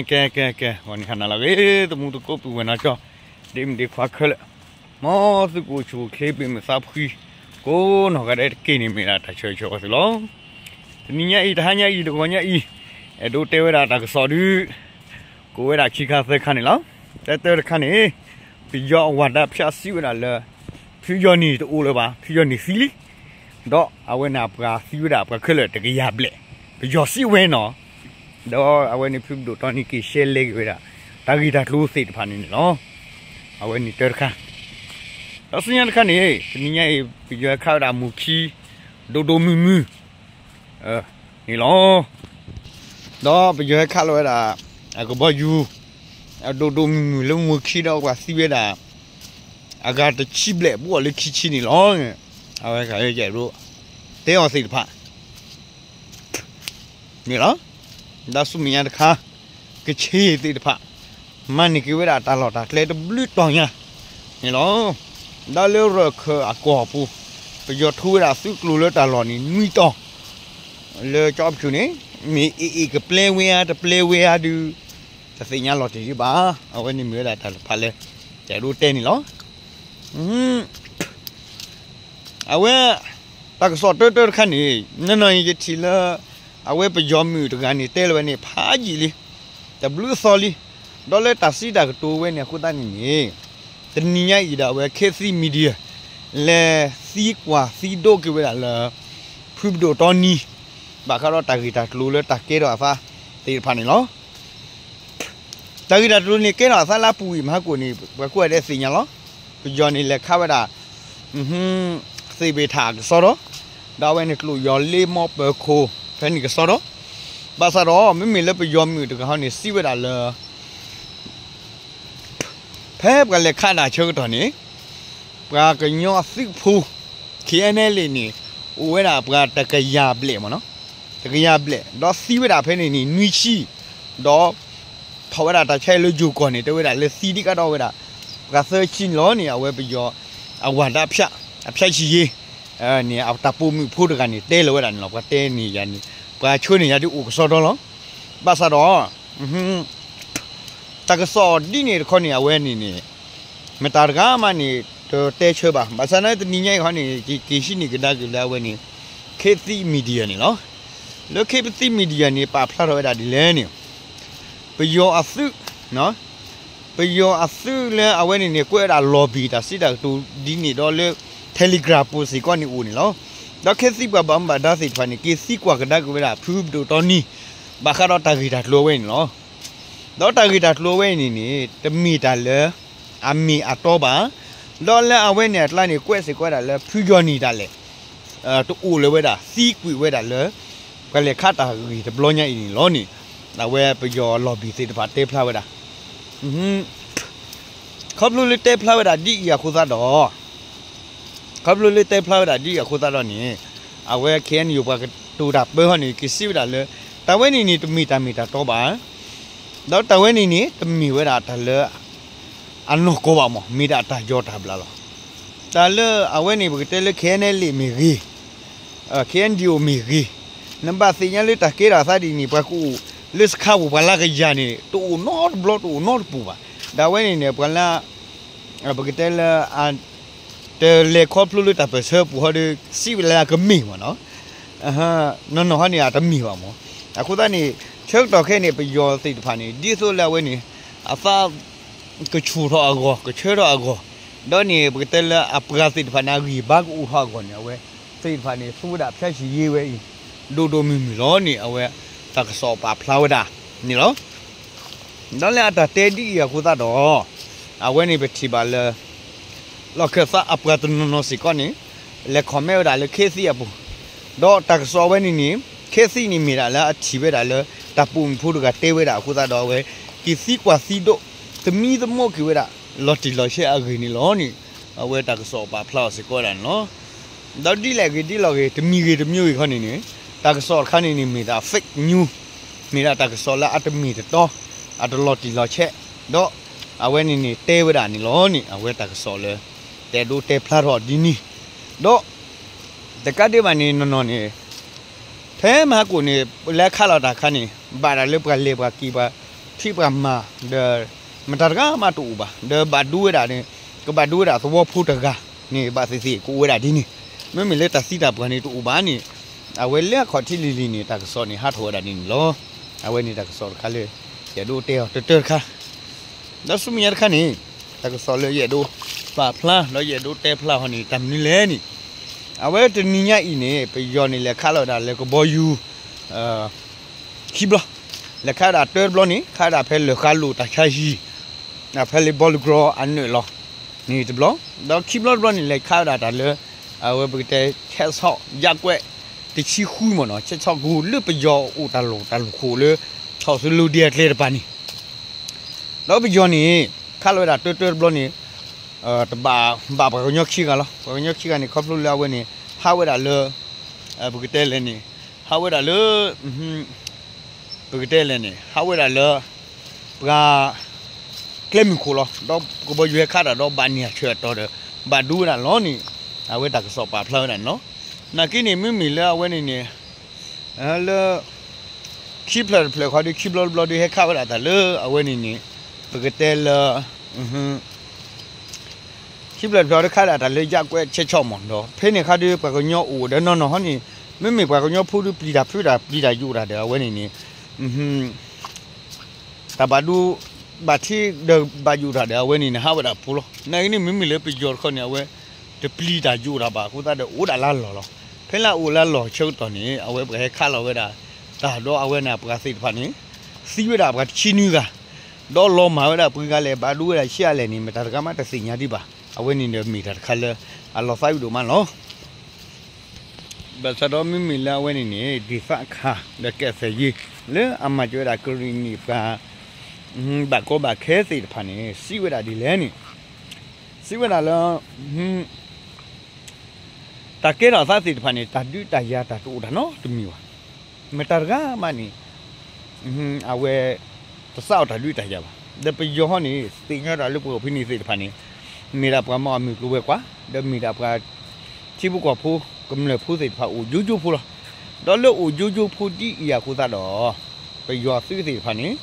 ကဲ ကဲ ကဲ ဂီၤနံၤဟါနၤလၢအဂ့ၤ သမူသကိးပုၢ်ဝဲၢ်နီၢ်ကၠီ ဒ့မုၣ်ဒ့ခွါခဲလၢာ်, မ်သုကအိၣ်ဆူၣ်အိၣ်ချ့ ဘၣ်မုာ်သးဖှံ ကိးနီၢ်ဂၤဒဲးတက့ၢ်န့ၣ် မ့ၢ်ဒၣ်တၢ်ဆၢဂ့ၤဆၢဝါသုလီၤ. တနံၤညါအံၤ တဟါညါအံၤ တဂီၤညါအံၤ အဲၣ်ဒိးတဲဝဲဒၣ်တၢ်ကစီၣ်ဒုး ကိးဝဲဒၣ်ခံခါသၢခါန့ၣ်လီၤ. တၢတၢတခါန့ၣ် ပယီၤအဝၤဒၣ်ဖၠးစံးဝဲဒၣ်လၢ ဖုယီၢ်နံၣ်တအိၣ်လၢၤဘၣ်, ဖုယီၢ်နံၣ်သံလံ, ဒီးအဝဲန့ၣ်အပှၤသံဝဲဒၣ်ပှၤခဲလၢာ်တကယၤဘျဲၣ်, ပယီၤစံးဝဲနီၤ, ဒီးအဝဲန့ၣ်ဖုပဒိၣ်တီနံက့ၤရှဲလဲက့ၤဝဲဒၣ် တၢ်ဂ့ၢ်တၢ်ကျိၤသ့ၣ်တဖၣ်န့ၣ်န့ၣ်လီၤ. အဝဲန့ၣ်တၢတခါ, ဒီးဆူညါတခါန့ၣ် တနံၤညါအံၤ ပယီၤဟဲခးဝဲဒၣ်မူၤခံ ဒိၣ်ဒိၣ်မုၢ်မုၢ် န့ၣ်လီၤ. ဒီးပယီၤဟဲခးလီၤဝဲဒၣ် အကဘီယူၤ အဒိၣ်ဒိၣ်မုၢ်မုၢ်လၢမူၤခံဒီးပှၤသံဝဲဒၣ် အဂၤတဆံဘျဲၣ် ဘူးအီၤလၢခံဆံန့ၣ်လီၤ. အဝဲကဒိ တဲအီၤသ့ၣ်တဖၣ် န့ၣ်လီၤ. ဒီးဆူမဲာ်ညါတခါ ကခ့ၣ်သ့ၣ်တဖၣ် မၤန့ၢ်က့ၤဝဲဒၣ်တၢ်လီၢ်တၢ်ကျဲတဘျုးတီၤညါန့ၣ်လီၤ. ဒီးလၢရၢၢ်ခၢၣ်အကီၢ်ပူၤ ပယီၤထူဝဲဒၣ်သုးကျိၤလၢတၢ်လီၢ်န့ၣ် နွံတီၤ လၢကၠီဖၠူၣ်န့ၣ် မ့ၢ်အ့ၣ်အ့ၣ်ကပျဲဝဲဧါ တပျဲဝဲဧါဒုး တသ့ၣ်ညါလီၤတံၢ်ဒံးဘၣ်. အဝဲန့ၣ်မ့ၢ်ဝဲဒၣ်တၢ်တဖၣ်လၢ ယအဲၣ်ဒိးတဲန့ၣ်လီၤ. အဝဲ တၢ်ကစီၣ်တၢတၢတခါန့ၣ် နီၢ်နီၢ်အံၤယထံၣ်လၢ အဝဲပယီၤမုၣ်တဂၤန့ၣ် တဲလီၤဝဲန့ၣ် ဖးယံာ်လံ တဘျုးသီလံ. ဒီးလၢတၢ်စံးတၢ်ကတိၤဝဲန့ၣ်အဃိသတးန့ၣ်န့ၣ် တနံၤညါအံၤဒၣ်ဝဲ Khit Thit Media လဲၤသံကွၢ်သံဒိးက့ၤဝဲဒၣ်လၢ ဖုပဒိၣ်တီနံ ဘၣ်ဃးဒီးတၢ်ဂ့ၢ်တၢ်ကျိၤလၢတၢ်ကဲထီၣ်အသးသ့ၣ်တဖၣ်န့ၣ်လီၤ. တၢ်ဂ့ၢ်တၢ်ကျိၤန့ၣ် ကဲထီၣ်အသးလၢအပူၤကွံာ်မဟါကိၣ်န့ၣ် ပှၤကိးဂၤဒဲးသ့ၣ်ညါလီၤ. ပယီၤန့ၣ်လဲၤခးဝဲဒၣ် သ့ၣ်ဘ့ၣ်ထၣ်ကစီဒီ, ဒီးအဝဲန့ၣ်ကျိၣ်ယီၤလ့မီပၢၤခိၣ် ဖဲန့ၣ်ကစီဒီ, ဘၣ်ဆၣ်ဒီး မ့မ့ၢ်လၢပယီၤမုၣ်တဂၤဟီန့ၣ် စံးဝဲဒၣ်လၢ ဖဲပှၤလဲၤခးတၢ်ဆၢကတီၢ်န့ၣ် ပှၤကညီသုးဖိ KNLA န့ၣ် အိၣ်ဝဲဒၣ်ပှၤတကယၤဘျဲၣ်မ့ၢ်နီၤ, တကယၤဘျဲၣ် ဒီးသံဝဲဒၣ်ဖဲန့ၣ်န့ၣ် နွံဆံ, ဒီး ထီၣ်ဝဲဒၣ်တၢ်ဆါအံၤလၢယိၤကီၢ်န့ၣ် တဲဝဲဒၣ်လၢသံဒံးကဒီးဝဲဒၣ် ပှၤသၢဆံန့ၣ်လီၤန့ၣ် အဝဲပယီၤ အဝၤဒၣ်ဖၠး အဖၠးဆံးယ့ န့ၣ် အတၢ်ပိာ်မုၣ်ဖိတဂၤန့ၣ် တဲလီၤဝဲဒၣ်န့ၣ်လီၤ. ပှၤတဲန့ၢ်ယၤန့ၣ် ပှၤဆှၢန့ၢ်ယၤဒ်အိၣ်ကစီဒီလီၤ. ဘၣ်ဆၣ်ဒီး တၢ်ကစီၣ်ဒ်န့ၣ်တခီန့ၣ် အဝဲန့ၣ်န့ၣ် မတၤတဂၤမးန့ၣ် တတဲဆၢဘၣ်. ဘၣ်ဆၣ်န့ၣ်တနံၤညါအံၤခီန့ၣ် ယက့ၤဟံးန့ၢ်ကဒါက့ၤလၢအဝဲန့ၣ် Khit Thit Media န့ၣ်လီၤ. လၢ Khit Thit Media န့ၣ် ပာ်ဖျါထီၣ်ဝဲဒၣ်ဒ်လဲၣ်န့ၣ် ပယီၤအသုး ပယီၤအသုးလၢအဝဲန့ၣ်န့ၣ် ကွဲးဝဲဒၣ် lobby တၢ်စံးတၢ်ကတိၤဒ်န့ၣ်ဒီးလၢ Telegram ပူၤစ့ၢ်ကီးန့ၣ်အိၣ်န့ၣ်လီၤ. ဒီး Khit Thit ပှၤဘၣ်မူဘၣ်ဒါသ့ၣ်တဖၣ်န့ၣ် က့ၤသံကွၢ်ကဒါက့ၤဝဲဒၣ် ဖုပဒိၣ်တီနံ ဘၣ်ဃးဒီးတၢ်ဂ့ၢ်တၢ်ကျိၤအဝဲန့ၣ်လီၤ. ဒီးတၢ်ဂ့ၢ်တၢ်ကျိၤအဝဲအံၤန့ၣ်န့ၣ် တမ့ၢ်တၢ်လၢ အမ့ၢ်အတီဘၣ်. ဒီးလၢအဝဲန့ၣ်အကျါန့ၣ် ကွဲးစ့ၢ်ကီးဝဲဒၣ်လၢ ဖုယီၢ်နံၣ်ဒၣ်လဲာ် တအိၣ်လၢၤဝဲဒၣ် သံကွံာ်ဝဲဒၣ်လၢ ပှၤလဲၤခးတၢ်ဂ့ၢ်တဘျီညါအံၤန့ၣ်လီၤန့ၣ် အဝဲပယီၤ lobby သ့ၣ်တဖၣ်တဲဖျါဝဲဒၣ် ခီဖျိလၢတဲဖျါဝဲဒၣ်ဒ်အံၤအဃိသတးဒီး ခီဖျိလၢတဲဖျါဝဲဒၣ်ဒ်အံၤအဃိသတးဒီးန့ၣ် အဝဲ K N U ပှၤကတိၤတၢ်ပၢဟီန့ၣ် က့ၤစံးဝဲဒၣ်လၢ တၢ်ဝဲန့ၣ်န့ၣ် တမ့ၢ်တၢ်မ့ၢ်တၢ်တီဘၣ်. ဒီးတၢ်ဝဲန့ၣ်န့ၣ် တမ့ၢ်ဝဲဒၣ်တၢ်လၢ အနီၢ်ကီၢ်ဘၣ်မး မ့ၢ်ဒၣ်တၢ်ယီၤတၢ်ဘျၣ်လီၤ. တၢ်လၢအဝဲန့ၣ် ပကတဲလၢ K N L A မ့ၢ်ဂ့ၤ K N D O မ့ၢ်ဂ့ၤ, နဘၣ်သ့ၣ်ညါလၢတၢ်ကဲထီၣ်အသးဒ်န့ၣ် ပှၤကအိၣ်လၢစခါပူၤ ပှၤလၢကယၤန့ၣ် တအိၣ်နီတဘျီ တအိၣ်နီတပူၤဘၣ်. တၢ်ဝဲန့ၣ်န့ၣ် ပှၤလၢ ပကတဲလၢ တလဲၤခီဖျိလၢတၢ်ပၢၢ်ဆၢပူၤဟီဒီး စံးဝဲလၢအကမ့ၢ်မးနီၤ, နီၢ်နီၢ်ဟီန့ၣ် အတမ့ၢ်ဘၣ်မး. အဃိသတးန့ၣ် ဆၢကတီၢ်ခဲအံၤန့ၣ် ပယီၤသ့ၣ်တဖၣ်န့ၣ် ဒ်သိးလၢအဝဲန့ၣ် အသး ကဆူၣ်ထီၣ်အဂီၢ် ကဆၢထီၣ်အဂီၢ်, ဒီးန့ၣ် ပကတဲလၢအပှၤသ့ၣ်တဖၣ်န့ၣ် အဂံၢ်ဘါကအိၣ်ထီၣ်အဂီၢ်န့ၣ် အဝဲသ့ၣ်တဖၣ်န့ၣ် သူဝဲဒၣ်ဖၠးဆံးယ့ဝဲအံၤ ဒိၣ်ဒိၣ်မုၢ်မုၢ်လီၤန့ၣ် အဝဲတၢ်ကစီၣ်ပာ်ဖျါဝဲဒၣ်န့ၣ်လီၤ. ဒီးလၢအတၢ်တဲဒ်အံၤအဃိသတးဒီး အဝဲန့ၣ်ပထံၣ်ဘၣ်လၢ လီၢ်ခၢၣ်သးအပှၤတနီၤနီၤစ့ၢ်ကီးန့ၣ် လဲၤ comment ဝဲဒၣ်လၢ Khit Thit အပူၤ, ဒီးတၢ်ကစီၣ်အဝဲန့ၣ်န့ၣ် Khit Thit န့ၣ်မ့ၢ်ဒၣ်လၢအထံၣ်ဝဲဒၣ်လၢ တၢ်ပိာ်မုၣ်ဖိတဂၤတဲဝဲဒၣ်အဃိသတးဒီး အဝဲက့ၤသံကွၢ်သံဒိး သမံသမိးက့ၤဝဲဒၣ် လီၤတံၢ်လီၤဆဲးအဂ့ၢ်န့ၣ်လီၤန့ၣ် အဝဲတၢ်ကစီၣ်ပာ်ဖျါအီၤစ့ၢ်ကီးဝဲဒၣ်န့ၣ်လီၤ. ဒီးဒ်လဲၣ်ဂ့ၤဒ်လဲၣ်ဂ့ၤ တမံၤဂ့ၤတမံၤဂ့ၤခီန့ၣ်န့ၣ် တၢ်ကစီၣ်တခါန့ၣ်န့ၣ် မ့ၢ်ဒၣ် fake news, မ့ၢ်ဒၣ်တၢ်ကစီၣ်လၢအတမ့ၢ်တတီ, အတလီၤတံၢ်လီၤဆဲး, ဒီးအဝဲန့ၣ်န့ၣ်တဲဝဲဒၣ်န့ၣ်လီၤန့ၣ် အဝဲတၢ်ကစီၣ်လၢ တဲဒိတဲဖျါထီၣ်ဒ်န့ၣ်, ဒီး တကးဒံးဘၣ်န့ၣ် နီၢ်နီၢ်န့ၣ် ဖဲမဟါကိၣ်န့ၣ် လၢခးလီၤတၢ်ခါန့ၣ် ဘၣ်ဒၣ်လၢပှၤလဲၤပှၤက့ၤပှၤ ထံၣ်ပှၤမၤဒီး မတၤတဂၤမးတအိၣ်ဘၣ် ဒီးဘၣ်ဒိဝဲဒၣ်န့ၣ် ကဘၣ်ဒိဝဲဒၣ်သဝီဖိတဂၤန့ၣ် ဘၣ်သ့ၣ်သ့ၣ်ကအိၣ်ဝဲဒၣ်ဒ်န့ၣ်, မ့မ့ၢ်လၢတၢ်သံတၢ်ပှၢ်န့ၣ်တအိၣ်ဘၣ်န့ၣ် အဝဲလၢအခီၣ်ထံးလံၤလံၤန့ၣ် တၢ်ကစီၣ်န့ၣ်ဟးထီၣ်ဝဲဒၣ်ဒ်န့ၣ်လီၤ. အဝဲန့ၣ်တၢ်ကစီၣ်တခါလၢ ယအဲၣ်ဒိးတဲအီၤတတၢတခါ ဒီးဆူမဲာ်ညါတခါန့ၣ် တၢ်ကစီၣ်လၢယအဲၣ်ဒိးပာ်ဖျါ ဒီးယအဲၣ်ဒိးတဲဖျါအီၤန့ၣ် တၢ်မနုၤလဲၣ်န့ၣ်, အဝဲတနံၤညါအံၤန့ၣ် ပယီၤန့ၣ် လဲၤခးလီၤဝဲဒၣ်လၢကဘီယူၤ ခံဘျီ, လဲၤခးဝဲဒၣ်တၢတဘျီန့ၣ် ခးဝဲဒၣ်ဖဲလၢၢ်ဃါလိာ်တၢ်ဆါဟံၣ် ဖဲလၢဘီလူၤကရီအနၢၣ်လီၤန့ၣ်တဘျီ, ဒီးခံဘျီတဘျီန့ၣ် လဲၤခးဝဲဒၣ်တၢ်လၢ အဝဲပကတဲ ဆဲးဆီၣ် ရပ်ကွက် တဆံဃုမ့ၢ်နီၤ ဆဲးဆီၣ်ကီၢ် လၢပယီၤအိၣ်တၢ်လီၢ်တၢ်လီၢ်ခိၣ်လၢ ဆီၣ်သလုးဒ့အကျဲတပၤန့ၣ် ဒီးပယီၤန့ၣ် ခးလီၤဝဲဒၣ်တၢတၢတဘျီန့ၣ် တဘၣ် ဘၣ်ပှၤကညီခံဂၤလီၤ. ပှၤကညီခံဂၤန့ၣ် ခီဖျိလၢအဝဲန့ၣ် ဟးဝဲဒၣ်လၢ ပကတဲလဲၣ်န့ၣ် ဟးဝဲဒၣ်လၢ ပကတဲလဲၣ်န့ၣ် ဟးဝဲဒၣ်လၢ ပှၤ ကျဲမုၢ်ခိၣ်လီၤ. ဒီးကဘီယူၤဟဲခးတၢ်ဒီးဘၣ်န့ၢ်အဆၢအတီၤဒီး ဘၣ်ဒိဝဲဒၣ်လီၤန့ၣ် အဝဲတၢ်ကစီၣ်ပာ်ဖျါဝဲဒၣ်န့ၣ်လီၤ. နာ်က့န့ၣ် မ့မ့ၢ်လၢအဝဲန့ၣ်န့ၣ် လၢ ခံဖျၢၣ်တဖျၢၣ်ခီဒီး ခံဘျီတဘျီဒီး ဟဲခးဝဲဒၣ်တၢ်လၢအဝဲန့ၣ်န့ၣ် ပကတဲလၢ ခံဖျၢၣ်တဖျၢၣ်ဒီး ခးဒၣ်တၢ်လၢ ရပ်ကွက် ဆဲးဆီၣ်မ့ၢ်ဒီး ဖဲန့ၣ်အခါဒီး ပှၤကညီအိၣ်ဒီးနီၢ်နီၢ်ဟီန့ၣ် မ့မ့ၢ်ပှၤကညီဖိဒီး ပျံၤတၢ်ဖုးတၢ် ပျံၤတၢ်ယိးတၢ်ဒီး အဝဲန့ၣ်န့ၣ် တၢ်ဘၣ်ဒိ ဘၣ်ထံးဒီးဘၣ်ယိးတၢ်ဒီး အဝဲန့ၣ်န့ၣ် ဟးဝဲဒၣ်ဖိလီၤ. နာ်က့န့ၣ် မ့မ့ၢ်လၢပယီၤတခီန့ၣ် အဝဲ တပျံၤတၢ်ယိးတၢ်ဘၣ်အဃိသတးဒီး အိၣ်ဒၣ်လၢအလီၢ်လီၤ. ဖဲလၢအအိၣ်လၢအလီၢ်ဆၢကတီၢ်န့ၣ် အဝဲပှၤဟဲခးလီၤဝဲဒၣ် တၢ်ဒီးအဝဲန့ၣ် ပှၤသ့ၣ်တဖၣ်န့ၣ် သံဝဲဒၣ်ပှၤတဆံနွံဂၤ ဒီးလီၤမၢ်ဝဲဒၣ်ပှၤဂၤလဲၣ် ဘၣ်ဒိဝဲဒၣ်ဆံးအါလဲၣ်န့ၣ် မတၤတဂၤမးတသ့ၣ်ညါဒံးဘၣ်. အဝဲန့ၣ်ဒီးမ့ၢ်တၢ်တခါလၢ အလီၤသးဝံၣ်ဒိၣ်မးလီၤ. ဘၣ်ဆၣ်ဒီးမ့မ့ၢ်လၢအဝဲန့ၣ်န့ၣ် ဒုၣ်ဒါခး ဒီးကဲးသယ့ လၢအမၤစၢၤဝဲဒၣ်ကရံၣ်နံၣ်ပှၤ ဘၣ်ကီဘၣ်ခဲသ့ၣ်တဖၣ်န့ၣ် စံးဝဲဒၣ်ဒ်လဲၣ်န့ၣ် စံးဝဲဒၣ်လၢ တၢ်ကဲထီၣ်အသးသ့ၣ်တဖၣ်န့ၣ် တၢ်ဒုးတၢ်ယၤတၢ်တအိၣ်တၢ်နီတမံၤဘၣ်. မတၤတဂၤမးန့ၣ် အဝဲ တသးအီၤတၢ်ဒုးတၢ်ယၤဘၣ်. ဒီးပယီၤဟီန့ၣ် သ့ၣ်ညါတၢ်လၢပှၤဖဲန့ၣ်သ့ၣ်တဖၣ်န့ၣ် မ့ၢ်ဒၣ်ပှၤမၤအီၣ်မုၢ်ကျိၤဝဲၤကွာ် ဒီးမ့ၢ်ဒၣ်ပှၤ ထံဖိကီၢ်ဖိ ကမျၢၢ်ဖိသ့ၣ်တဖၣ်အိၣ်ယိယိဖိလီၤ. ဒီးလၢအိၣ်ယိယိဖိဒ်အံၤအဃိသတးဒီး ပယီၤသုးသ့ၣ်တဖၣ်န့ၣ်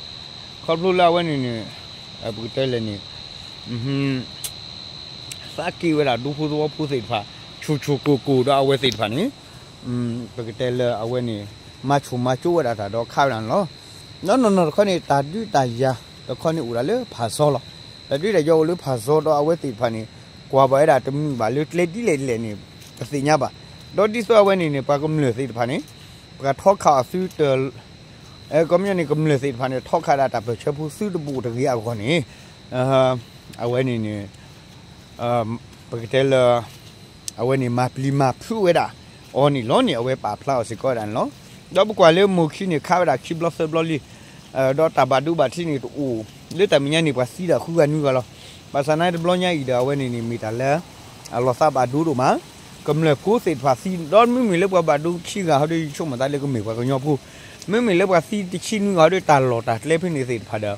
ခီဖျိလၢအဝဲန့ၣ်န့ၣ် ပကတဲလဲၣ်န့ၣ် သးက့ၤဝဲဒၣ်ဒူဖိသဝီဖိသ့ၣ်တဖၣ် ဆူၣ်ဆူၣ်ကိၢ်ကိၢ်ဒီးအဝဲသ့ၣ်တဖၣ်န့ၣ် ပကတဲလၢအဝဲန့ၣ် မၤဆူၣ်မၤကၠိဝဲဒၣ်တၢ်ဒီးခးဝဲဒၣ်န့ၣ်လီၤ. ဒီးနီၢ်နီၢ်တခီန့ၣ် တၢ်ဒုးတၢ်ယၤတခီန့ၣ်အိၣ်ဒၣ်လၢဖၣ်စီလီၤ. တၢ်ဒုးတၢ်ယၤအိၣ်လၢဖၣ်စီဒီးအဝဲသ့ၣ်တဖၣ်န့ၣ် ကွၢ်ဘၣ်ဝဲဒၣ်တမုာ်ဘၣ်လၢကျဲဒ်လဲၣ်ဒ်လဲၣ်န့ၣ် တသ့ၣ်ညါဘၣ်. ဒီးဒ်သိးအဝဲန့ၣ်န့ၣ် ပှၤကမျၢၢ်သ့ၣ်တဖၣ်န့ၣ် ပှၤထီခးအီၤသုတ ကမျၢၢ်န့ၣ် ကမျၢၢ်သ့ၣ်တဖၣ်န့ၣ် ထီခးဒၣ်တၢ်ပၢၢ်ဆၢဖိသုတဘူးတဂ့ၤအဂီၢ်န့ၣ် အဝဲန့ၣ်န့ၣ် ပကတဲလၢ အဝဲန့ၣ်မၤပျံၤမၤဖုးဝဲဒၣ်အီၤန့ၣ်လီၤန့ၣ် အဝဲပာ်ဖျါအီၤစ့ၢ်ကီးဝဲဒၣ်န့ၣ်လီၤ. ဒီးပကွၢ်လၢမိၢ်ခံန့ၣ် ခးဝဲဒၣ်ခံဘျီသၢဘျီလံ ဒီးတၢ်ဘၣ်ဒိဘၣ်ထံးန့ၣ်တအိၣ် လၢတၢ်မဲာ်ညါန့ၣ် ပှၤသံဒၣ်ဃုဂၤနွံဂၤလီၤ. ဘၣ်ဆၣ်နာ်တဘျီညါအံၤဒီး အဝဲန့ၣ်န့ၣ်မ့ၢ်တၢ်လၢ အလီၤသးဘၣ်ဒိဒိၣ်မး ကမျၢၢ်ဖိသ့ၣ်တဖၣ်သံ ဒီးမ့မ့ၢ်လၢပှၤဘၣ်ဒိခံဂၤဟီဒီး ယဆိကမိၣ်သးလၢကမ့ၢ်ပှၤကညီဖိ မ့မ့ၢ်လၢပှၤသံတဆံနွံဂၤဟီဒီး တၢ်လီၢ်တၢ်ကျဲဖဲန့ၣ်သ့ၣ်တဖၣ်ဒီး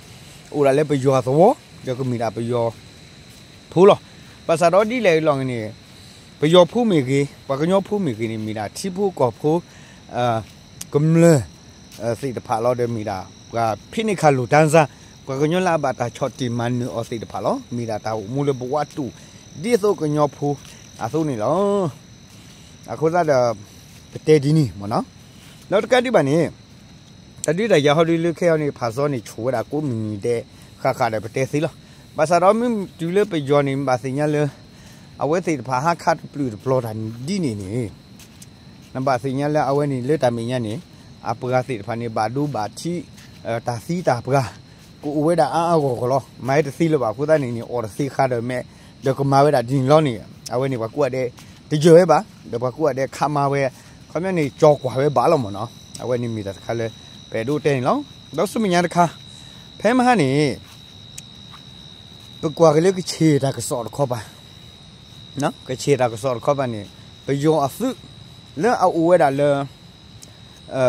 အိၣ်ဒၣ်လၢပယီၤသဝီ ဒီးကမ့ၢ်ဒၣ်ပယီၤဖိလီၤ. ဘၣ်ဆၣ်ဒီးဒ်လဲၣ်အံၤလီၤန့ၣ် ပယီၤဖိမ့ၢ်ဂ့ၤ ပှၤကညီဖိမ့ၢ်ဂ့ၤန့ၣ် မ့ၢ်ဒၣ်ထံဖိကီၢ်ဖိ ကမျၢၢ် သ့ၣ်တဖၣ်လီၤ. ဒီးမ့ၢ်ဒၣ်ပှၤဖံးန့ၢ်ခးလိာ်တၢ်စၢ် ပှၤကညီလၢအဘၣ်တၢ်ဆီၣ်တံၢ်မၤနၢၤအီၤသ့ၣ်တဖၣ်လီၤ. မ့ၢ်ဒၣ်တၢ်အိၣ်မူလၢဘဝတူၢ် ဒ်သိးကညီဖိအသိးန့ၣ်လီၤ. အဃိသတးဒီး ပတဲဒ်န့ၣ်မ့ၢ်နီၤ. ဒီးတကးဒံးဘၣ်န့ၣ် တၢ်ဒုးတၢ်ယၤဟီဒုးလၢခဲအံၤန့ၣ် ဖၣ်စီန့ၣ် ဆိၣ်ဝဲဒၣ်ကိးမုၢ်နံၤဒဲး ဃၣ်ဃၣ်ဒီးပတဲသ့လီၤ. ဘၣ်ဆၣ်ဒီးမ့ၢ်တုၤလၢပယီၤန့ၣ် ဘၣ်သ့ၣ်ညါလၢ အဝဲသ့ၣ်တဖၣ်ဟးခးတပျုာ်တပျီၤတၢ်ဒ်န့ၣ်န့ၣ် နဘၣ်သ့ၣ်ညါလၢအဝဲန့ၣ်လၢတၢ်မဲာ်ညါန့ၣ် အပှၤသ့ၣ်တဖၣ်န့ၣ် ဘၣ်ဒိဘၣ်ထံး တၢ်သံတၢ်ပှၢ် ကအိၣ်ဝဲဒၣ်အါအါဂီၢ်ဂီၢ်လီၤ. မၤဟဲတသ့လၢၤဘၣ်အဃိသတးန့ၣ်န့ၣ် အီၣ်တသ့ဃါဒီးမဲာ် ဒီးကမၤဝဲဒၣ်ဒ်န့ၣ်လီၤန့ၣ် အဝဲန့ၣ်ပှၤကိးဂၤဒဲး တယၢၢ်ဝဲဘၣ် ဒီးပှၤကိးဂၤဒဲးခးမၤဝဲ ခီပညီန့ၣ် ကၠီၤကွၢ်ဝဲဘၣ်လီၤမ့ၢ်နီၤ. အဝဲန့ၣ်မ့ၢ်တၢ်တခါလၢ ပအဲၣ်ဒိးတဲန့ၣ်လီၤ. ဒီးဆူမဲာ်ညါတခါ ဖဲမဟါန့ၣ် ပကွၢ်က့ၤလၢကဆ့ၣ်တၢ်ကစီၣ်တခီပၤ ကဆ့ၣ်တၢ်ကစီၣ်တခီပၤန့ၣ် ပယီၤအသုး လၢအအိၣ်ဝဲဒၣ်လၢ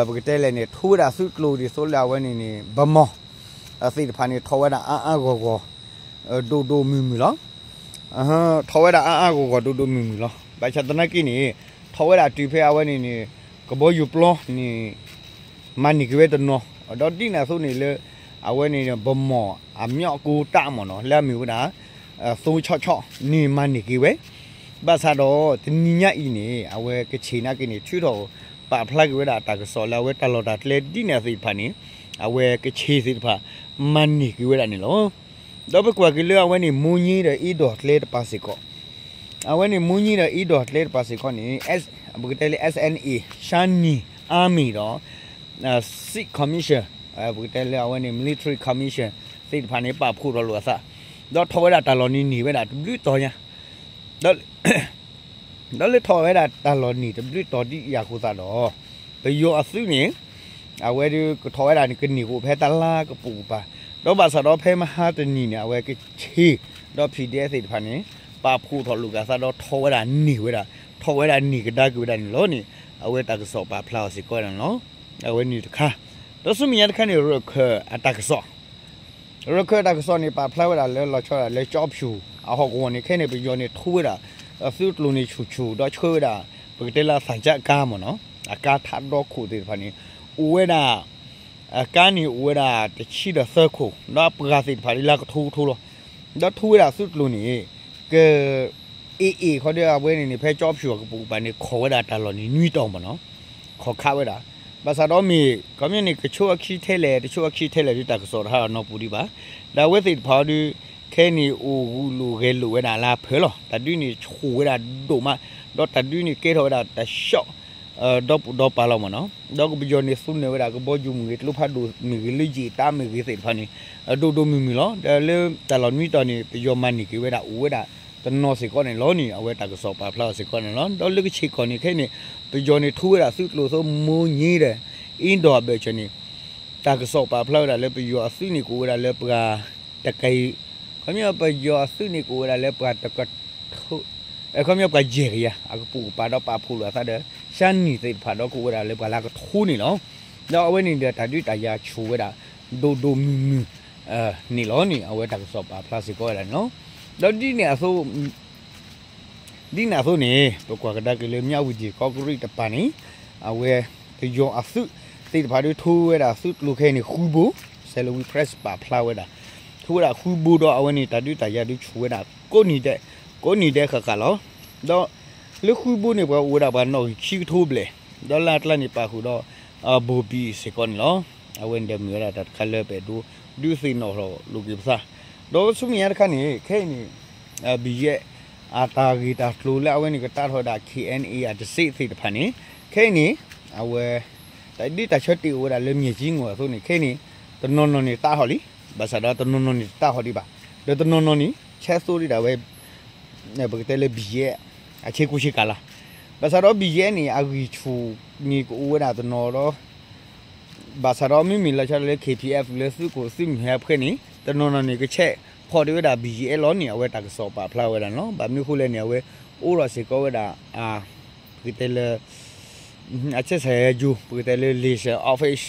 ပကတဲလဲၣ်န့ၣ် ထိဝဲဒၣ်သုးကျိၤဒ်သိးလၢအဝဲန့ၣ်န့ၣ် ဗန်းမော် သ့ၣ်တဖၣ်န့ၣ် ထီၣ်ဝဲဒၣ်အါအါဂီၢ်ဂီၢ် ဒိၣ်ဒိၣ်မုၢ်မုၢ်လီၤ. ထီၣ်ဝဲဒၣ်အါအါဂီၢ်ဂီၢ်ဒိၣ်ဒိၣ်မုၢ်မုၢ်လီၤ. ဘၣ်ဆၣ်သနာ်က့န့ၣ် ထီၣ်ဝဲဒၣ်တုၤဖဲအဝဲန့ၣ်န့ၣ် ကဘီယူၤပျီန့ၣ် မၤန့ၢ်က့ၤဝဲတနီၤ ဒီးဒ်န့ၣ်အသိးန့ၣ်လၢ အဝဲန့ၣ် ဗန်းမော်အမြောက်ကိုးတပ်မ့ၢ်နီၤ လၢအမ့ၢ်ဝဲဒၣ် သိဆီၣ်ဆီၣ်န့ၣ်မၤန့ၢ်က့ၤဝဲ ဘၣ်ဆၣ်ဒီးတနံၤညါအံၤန့ၣ် အဝဲကချ့ၣ်နာ်က့န့ၣ် ထုးထီၣ်ပာ်ဖျါက့ၤဝဲဒၣ်တၢ်ကစီၣ်လၢအဝဲတၢ်လီၢ်တၢ်ကျဲဒ်န့ၣ်သ့ၣ်တဖၣ်န့ၣ် အဝဲကချ့ၣ်သ့ၣ်တဖၣ် မၤန့ၢ်က့ၤဝဲဒၣ်န့ၣ်လီၤ. ဒီးပကွၢ်က့ၤလၢအဝဲန့ၣ် မိၢ်ည့ဒီးအ့ဒီၣ်ကျဲတပၤစ့ၢ်ကီး အဝဲန့ၣ် မိၢ်ည့ဒီးအ့ဒီၣ်ကျဲတပၤစ့ၢ်ကီးန့ၣ် ပကတဲလၢ S N A, Shan Army ဒီး Sikh Commission, ပကတဲလၢအဝဲန့ၣ် military commission သ့ၣ်တဖၣ်န့ၣ် ပာ်ဖှိၣ်ထီၣ်လိာ်အသး ဒီးထီၣ်ဝဲဒၣ်တၢ်လီၢ်န့ၣ်န့ၢ်ဝဲဒၣ်တဘျုးတီၤညါ ဒီး ဒီးလၢထီၣ်ဝဲဒၣ်တၢ်လီၢ်န့ၣ်တဘျုးတီၤဒ်အံၤအဃိသတးဒီး ပယီၤအသုးန့ၣ် အဝဲဒုးကထီၣ်ဝဲဒၣ်န့ၣ် ကန့ၢ်ကအိၣ်ဖဲတလါကပိာ်ကပၤ ဒီးဘၣ်ဆၣ်ဒီးဖဲမဟါတနံၤန့ၣ် အဝဲကချ့ၣ် ဒီး PDF သ့ၣ်တဖၣ်န့ၣ် ပာ်ဖှိၣ်ထီၣ်လိာ်က့ၤအသးဒီးထီၣ်ဝဲဒၣ်န့ၢ်ဝဲဒၣ် ထီၣ်ဝဲဒၣ်န့ၢ်ကဒါက့ၤဝဲဒၣ်န့ၣ်လီၤန့ၣ် အဝဲတၢ်ကစီၣ်ပာ်ဖျါအီၤစ့ၢ်ကီးဝဲဒၣ်န့ၣ်လီၤ. အဝဲန့ၣ်တခါ ဒီးဆူမဲာ်ညါတခါန့ၣ် ရခၢၣ်အတၢ်ကစီၣ် ရခၢၣ်တၢ်ကစီၣ်န့ၣ် ပာ်ဖျါဝဲဒၣ်လၢလီၤဆီဒၣ်တၢ်လၢကၠီဖၠူၣ်အဟီၣ်ကဝီၤန့ၣ် ခဲအံၤန့ၣ် ပယီၤန့ၣ်ထူဝဲဒၣ် သုးကျိၤန့ၣ်ဆူၣ်ဆူၣ် ဒီးဆှၢဝဲဒၣ် ပကတဲလၢအသၣ်ကၠၣ်ကါမ့ၢ်နီၤ အကါထးဒီခိၣ်သ့ၣ်တဖၣ်န့ၣ် အိၣ်ဝဲဒၣ် အကါန့ၣ်အိၣ်ဝဲဒၣ်တဆံဒီးသၢခိၣ် ဒီးအပှၤသ့ၣ်တဖၣ်ဒ်လၢကထိကထိလီၤ. ဒီးထူဝဲဒၣ်သုးကျိၤန့ၣ် က AA ခီဒီးအဝဲန့ၣ်န့ၣ် ဖဲကၠီဖၠူၣ်အကပိာ်ကပၤန့ၣ် ခိးဝဲဒၣ်တၢ်လီၢ်န့ၣ်နွံတီၤမ့ၢ်နီၤ ခိးခးဝဲဒၣ် ဘၣ်ဆၣ်ဒီးမ့ၢ် ခီပညီန့ၣ် ကဆိအခံထဲလဲၣ် တဆိအခံထဲလဲၣ်ဒ်တၢ်ကစီၣ်တဟးထီၣ်နီတပူၤဒံးဘၣ်. ဒီးအဝဲသ့ၣ်တဖၣ်အီၤဒုး ခဲအံၤန့ၣ်အိၣ်ဂုာ်လိာ်ဂဲၤလိာ်ဝဲဒၣ်လၢအဖၢလီၤ. တၢ်ဒုးန့ၣ်ဆူၣ်ဝဲဒၣ်ဒိၣ်မး ဒီးတၢ်ဒုးန့ၣ်ကဲထီၣ်ဝဲဒၣ်တၢ်ဆှီၣ် ဒီပူၤဒီပၤလီၤမ့ၢ်နီၤ. ဒီးကပယီၤန့ၣ်သူနၢၤဝဲဒၣ်ကဘီယူၤမ့ၢ်ဂ့ၤ ကျိဖးဒိၣ်မ့ၢ်ဂ့ၤ လၢယံာ်တၢ်မ့ၢ်ဂ့ၤသ့ၣ်တဖၣ်န့ၣ် ဒိၣ်ဒိၣ်မုၢ်မုၢ်လီၤ. ဒီးလၢတၢ်လီၢ်နွံတီၤန့ၣ် ပယီၤမၤန့ၢ်က့ၤဝဲဒၣ်အိၣ်ဝဲဒၣ် တနီၤစ့ၢ်ကီးန့ၣ်လီၤန့ၣ် အဝဲတၢ်ကစီၣ်ပာ်ဖျါအီၤစ့ၢ်ကီးန့ၣ်လီၤ. ဒီးလၢကဆ့ၣ်ကီၢ်န့ၣ်ခဲအံၤန့ၣ် ပယီၤန့ၣ်ထူဝဲဒၣ်သုးကျိၤအသိး မိၢ်ည့ဒီး အ့ဒီၣ်အဘၢၣ်စၢၤန့ၣ် တၢ်ကစီၣ်ပာ်ဖျါဝဲဒၣ်လၢပယီၤအသုးန့ၣ်ကအိၣ်ဝဲဒၣ်လၢပှၤတကယၤ ခီပညီပယီၤအသုးန့ၣ်ကအိၣ်ဝဲဒၣ်လၢပှၤတကထိ ခီပညီပှၤယဲၢ်ကယၤ အကပိာ်ကပၤဒီးပာ်ဖှိၣ်လိာ်အသးဒီး ရှါနံၣ်သ့ၣ်တဖၣ်ဒီးကအိၣ်ဝဲဒၣ်လၢပှၤလၢကထိန့ၣ်လီၤ. ဒီးအဝဲန့ၣ်ဒီးတၢ်ဒုးတၢ်ယၤဆူၣ်ဝဲဒၣ် ဒိၣ်ဒိၣ်မုၢ်မုၢ် န့ၣ်လီၤန့ၣ် အဝဲတၢ်ကစီၣ်ပာ်ဖျါစ့ၢ်ကီးဝဲဒၣ်န့ၣ်လီၤ. ဒီးဒ်န့ၣ်အသိး ဒ်န့ၣ်အသိးန့ၣ် ပကွၢ်ကဒါက့ၤလၢ မြဝတီ ကီးကရံၣ်တပၤန့ၣ် အဝဲ ပယီၤအသုးသ့ၣ်တဖၣ်ဒုးထူဝဲဒၣ်သုးကျိၤခဲအံၤန့ၣ် ဃုဘိ Salween Press ပာ်ဖျါဝဲဒၣ် ထူဝဲဒၣ်ဃုဘိဒီးအဝဲန့ၣ် တၢ်ဒုးတၢ်ယၤဒုးဆူၣ်ဝဲဒၣ် ကိးနံၤဒဲး ကိးနံၤဒဲးဃၣ်ဃၣ်လီၤ. ဒီးလၢဃုဘိန့ၣ် ပှၤအိၣ်ဝဲဒၣ်ပှၤနီၣ်ဂံၢ်ခံကထိဘျဲၣ် ဒီးလၢအကျါန့ၣ်ပာ်ဃုာ်ဒီး ဘိၣ်ဘံၣ်စ့ၢ်ကီးန့ၣ်လီၤ. အဝဲန့ၣ်ဒီးမ့ၢ်ဝဲဒၣ်တၢ်တခါလၢပအဲၣ်ဒိးဒုးသ့ၣ်နီၣ်ထီၣ်လိာ်က့ၤပသး ဒီးဆူမဲာ်ညါတခါန့ၣ် ခဲအံၤန့ၣ် ဘံၣ်ယဲၢ် အတၢ်ဂ့ၢ်တၢ်ကျိၤလၢအဝဲန့ၣ်ကတးထီၣ်ဝဲဒၣ် K N A အတစ့းသ့ၣ်တဖၣ်န့ၣ် ခဲအံၤန့ၣ် အဝဲ တၢ်ဒုးတၢ်ဆၢတဲာ်အိၣ်ဝဲဒၣ်လၢ မျက်ကြီးငွေ အသိးန့ၣ် ခဲအံၤန့ၣ် တနီၤနီၤန့ၣ်တးထီၣ်လံ ဘၣ်ဆၣ်ဒီးတနီၤနီၤန့ၣ်တတးထီၣ်ဒံးဘၣ် ဒီးတနီၤနီၤန့ၣ် ဆဲးသိးဒံးဒၣ်ဝဲ ပကတဲလၢ ဘံၣ်ယဲၢ် အဆ့ကူဆ့ကၤလီၤ. ဘၣ်ဆၣ်ဒီး ဘံၣ်ယဲၢ် န့ၣ် အဂံၢ်ဆူၣ်န့ၣ်ကအိၣ်ဝဲဒၣ်တနီၤဒီး ဘၣ်ဆၣ်ဒီးမ့မ့ၢ်လီၤဆီဒၣ်တၢ်လၢ K P F လၢသုးခိၣ်သုးမုၢ်ဟဲဖှဲးန့ၣ် တနီၤနီၤန့ၣ် ကဆဲးဖီၣ်ဒံးဝဲဒၣ် ဘံၣ်ယဲၢ် လီၤန့ၣ် အဝဲတၢ်ကစီၣ်ပာ်ဖျါဝဲဒၣ်န့ၣ်လီၤ. ဘၣ်မနုၤအဃိလဲၣ်န့ၣ် အဝဲအိၣ်ထီၣ်စ့ၢ်ကီးဝဲဒၣ် ပကတဲလၢ အဆဲးစးယဲကၠိ ပကတဲလၢ liaison office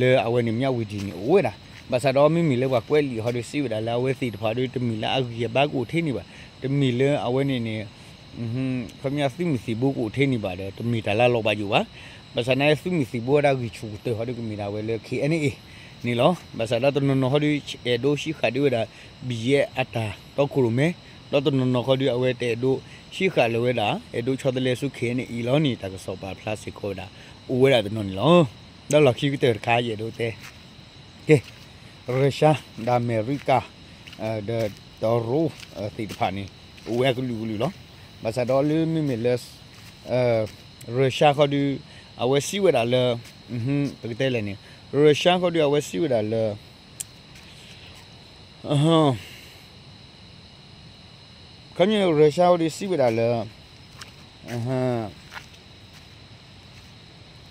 လၢအဝဲန့ၣ် မြဝတီ န့ၣ် အိၣ်ဝဲဒၣ် ဘၣ်ဆၣ်ဒီးမ့မ့ၢ်လၢပှၤကွဲးလံာ်ဟီဒီးစံးဝဲဒၣ်လၢအဝဲသ့ၣ်တဖၣ်ဒီး တမ့ၢ်လၢအဂံၢ်အဘါကအိၣ်ထဲန့ၣ်ဘၣ် တမ့ၢ်လၢအဝဲန့ၣ်န့ၣ် ခီပညီသုးမုၢ်သံၣ်ဘိကအိၣ်ထဲန့ၣ်ဘၣ်ဒီး တမ့ၢ်တၢ်လၢလီၤဘၣ်ယိၣ်ဘၣ်. ဘၣ်ဆၣ်သနာ်က့ သုးမုၢ်သံၣ်ဘိဝဲဒၣ်ဂံၢ်ဆူၣ်ကတၢၢ်ဟီဒီးကမ့ၢ်ဒၣ်ဝဲလၢ K N A န့ၣ်လီၤ. ဘၣ်ဆၣ်ဒီးတနီၤနီၤဟီဒီး အဲၣ်ဒိးဟံးဃာ်ဒံးဝဲဒၣ် ဘံၣ်ယဲၢ် အတၢ်တီခိၣ်ရိၣ်မဲ ဒီးတနီၤနီၤဟီဒီး အဝဲတအဲၣ်ဒိးဟံးဃာ်လၢၤဝဲဒၣ် အဲၣ်ဒိးဆီတလဲဆူ K N A လီၤန့ၣ် တၢ်ကစီၣ်ပာ်ဖျါစ့ၢ်ကီးဝဲဒၣ် အိၣ်ဝဲဒၣ်တနီၤန့ၣ်လီၤ. ဒီးလီၢ်ခံကတၢၢ်တခါ ယအဲၣ်ဒိးတဲ ကဲ ရၢၡါ ဒီးအမဲရကၤ ဒီးတရူး သ့ၣ်တဖၣ်န့ၣ် အိၣ်ဝဲအကလုာ်ကလုာ်လီၤ. ဘၣ်ဆၣ်ဒီးလၢမ့မ့ၢ်လၢ ရၢၡါခီဒီး အဝဲစံးဝဲဒၣ်လၢ ပကတဲလဲၣ်န့ၣ် ရၢၡါခီဒီး အဝဲစံးဝဲဒၣ်လၢ ခီပညီ ရၢၡါခီဒီး စံးဝဲဒၣ်လၢ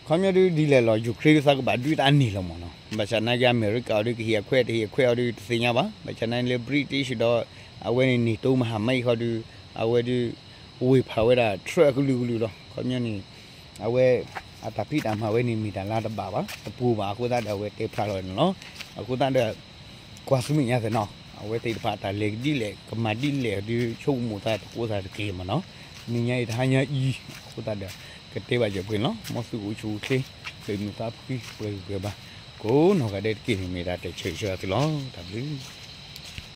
ခီပညီဒ်လဲၣ်လီၤ ယူၤခရ့ၣ်ဒ်သးကဘၣ်ဒုးတၢ်န့ၣ်လီၤမ့ၢ်နီၤ. ဘၣ်ဆၣ်သနာ်က့ အမဲရကၤအီၤဒီး ကဟ့ၣ်အခွဲးတဟ့ၣ်အခွဲးအီၤဒီး တသ့ၣ်ညါဘၣ်. ဘၣ်ဆၣ်သနာ်က့လၢ British ဒီး အဝဲန့ၣ် NATO မဟာမိတ် ခီဒီး အဝဲဒီး ဝ့ၢ်ဖးဝဲဒၣ် truck အကလုာ်ကလုာ်လီၤ. ခီပညီန့ၣ် အဝဲ အတၢ်ဖံးတၢ်မၤဝဲန့ၣ် မ့ၢ်တၢ်လၢတဘၣ်ဘၣ် တပူၤဘၣ်အဃိသတးဒီး အဝဲတဲဖျါလီၤန့ၣ်လီၤ. အဃိသတးဒီး ကွၢ်ဆူမဲာ်ညါသ့ၣ်နီၤ အဝဲသ့ၣ်တဖၣ်တၢ်လဲၤကဒ်လဲၣ် ကမၤဒ်လဲၣ်ဒီး ဆိကမိၣ်သးသကိးသးတက့ၢ်မ့ၢ်နီၤ. နံၤညါအံၤတဟါညါအံၤ အဃိသတးဒီး ကတဲဘၣ်ယဲၢ်ပှဲၤလီၤ. မ်သုကအိၣ်ဆူၣ်အိၣ်ချ့ ပှဲၤဂံၢ်ပှဲၤဘါ ကိးနီၢ်ဂၤဒဲးတက့ၢ်န့ၣ် မ့ၢ်ဒၣ်တဲဆၢဂ့ၤဆၢဝါသုလီၤ. တၢ်ဘျုး